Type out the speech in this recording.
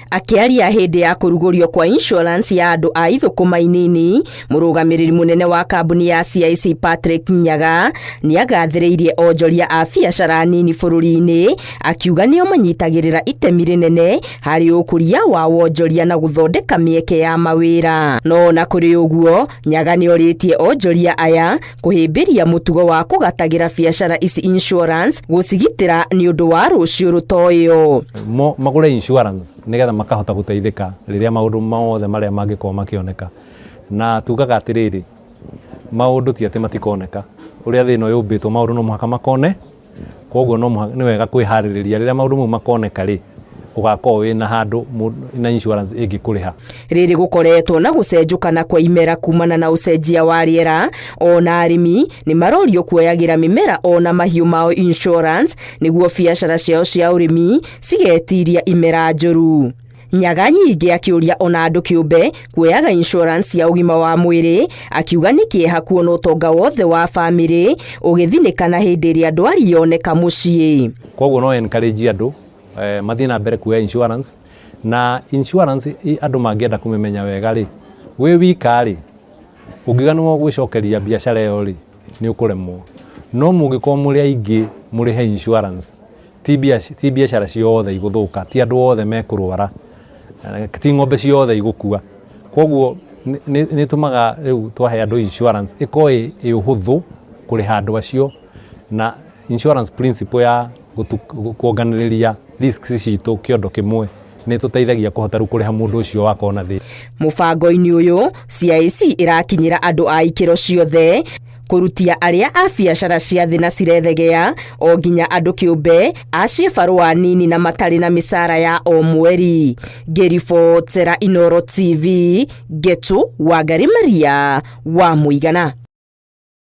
Akĩaria hĩndĩ ya kũrugũrio kwa insurance ya andũ a ithũkũma inini, mũrũgamĩrĩri mũnene wa kambuni ya CIC Patrick Nyaga nĩagathĩrĩirie onjoria a biacara nini bũrũri-inĩ, akiuga nĩo manyitagĩrĩra itemi rĩnene harĩ ũkũria wa wonjoria na gũthondeka mĩeke ya mawĩra. No ona kũrĩ ũguo, Nyaga nĩorĩtie onjoria aya kũhĩmbĩria mũtugo wa kũgatagĩra biacara ici insurance gũcigitĩra nĩ ũndũ wa rũciũ rũtoĩo. Magũre insurance nĩgetha makahota gũteithĩka rĩrĩa maũndũ mothe marĩa mangĩkorwo makĩoneka. Na tugaga atĩrĩrĩ, maũndũ ti atĩ matikoneka, ũrĩa thĩ ĩno yũmbĩtwo maũndũ no mũhaka makone, koguo no mũhaka nĩ wega kwĩharĩrĩria rĩrĩa maũndũ mau makoneka rĩ, ũgakorwo wĩna handũ na insurance ĩngĩkũrĩha. Rĩrĩ gũkoretwo na gũcenjũkana kwa imera kumana na ũcenjia wa rĩera, ona arĩmi nĩ marorio kuoyagĩra mĩmera ona mahiũ mao insurance nĩguo biacara ciao cia ũrĩmi cigetiria imera njũru. Nyaga nyingĩ akĩũria ona andũ kĩũmbe kuoyaga insurance ya ũgima wa mwĩrĩ, akiuga nĩ kĩeha kuona ũtonga wothe wa bamĩrĩ ũgĩthinĩkana hĩndĩ ĩrĩa ndwari yoneka mũciĩ. Koguo no encourage andũ mathiĩ na mbere kuoya insurance, na insurance andũ mangĩenda kũmĩmenya wega rĩ, wĩ wika rĩ, ũngiuga nĩ ũgwĩcokeria biacara ĩyo rĩ, nĩ ũkũremwo. No mũngĩkorwo mũrĩ aingĩ mũrĩhe insurance, ti biacara ciothe igũthũka, ti andũ othe mekũrwara, ti ng'ombe ciothe igũkua. Koguo nĩ ĩtũmaga rĩu twahe andũ insurance ĩkorwo ĩ ũhũthũ kũrĩha andũ acio, na insurance principle ya kuonganĩrĩria risks citũ kĩondo kĩmwe nĩ tũteithagia kũhota rĩu kũrĩha mũndũ ũcio wakorwo na thĩna. Mũbango-inĩ ũyũ CIC ĩrakinyĩra andũ a ikĩro ciothe, kũrutia arĩa a biacara cia thĩ na cirethegea o nginya andũ kĩũmbe a ciĩbarũa nini na matarĩ na mĩcara ya o mweri. Ngĩribotera Inooro TV, Ngetu Wangari Maria wa Mũigana.